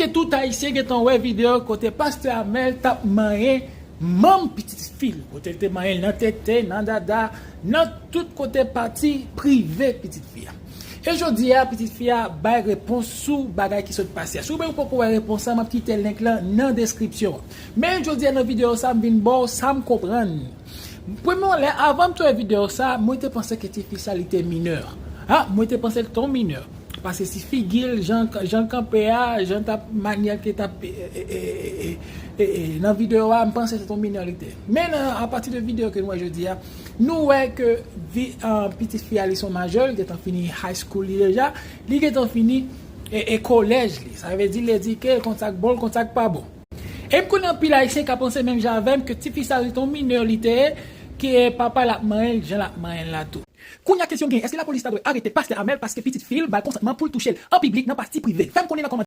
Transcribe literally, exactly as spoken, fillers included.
Tout Ayisyen gentan wè videyo kote pastè Amèl t ap manyen manm pitit fi l, kote l te manyen l nan tete, nan dada, nan tout kote, pati prive pitit fi a. E jodi a, pitit fi a bay repons sou bagay ki sot pase a. Si w menm ou poko wè repons la, m ap kite link lan nan deskripsyon an. Men jodi a nan videyo sa, m vin ba w sa m konprann. Premye lè, avan m te wè videyo sa, mwen te panse ke tifi sa li te minè. Ha, mwen te panse l te yon minè. Paske si figi l, jan, jan l kanpe a, jan l t ap, manyè l ke t ap, e, e, e, e, e, e, nan videyo a, m panse se te yon minè li te. Men nan, apati de videyo ke nou wè jodi a, nou wè ke vi, ah, pitit fi a li se yon majè, li gentan fini high school li deja, li gentan fini, e, e, kolèj li. Sa vle di, li edike, l konn sa k bon, l konn sa k pa bon. E m konnen anpil Ayisyen ka panse menm jan avè m ke tifi sa se te yon minè li te ye, ke papa l ap manyen l jan l ap manyen l la tou. Kounye a kesyon gen, èske lapolis ta dwe arete pastè Amèl paske pitit fi l ba l konsantman pou l touche l an piblik nan pati prive? Fè m konnen nan kòmantè.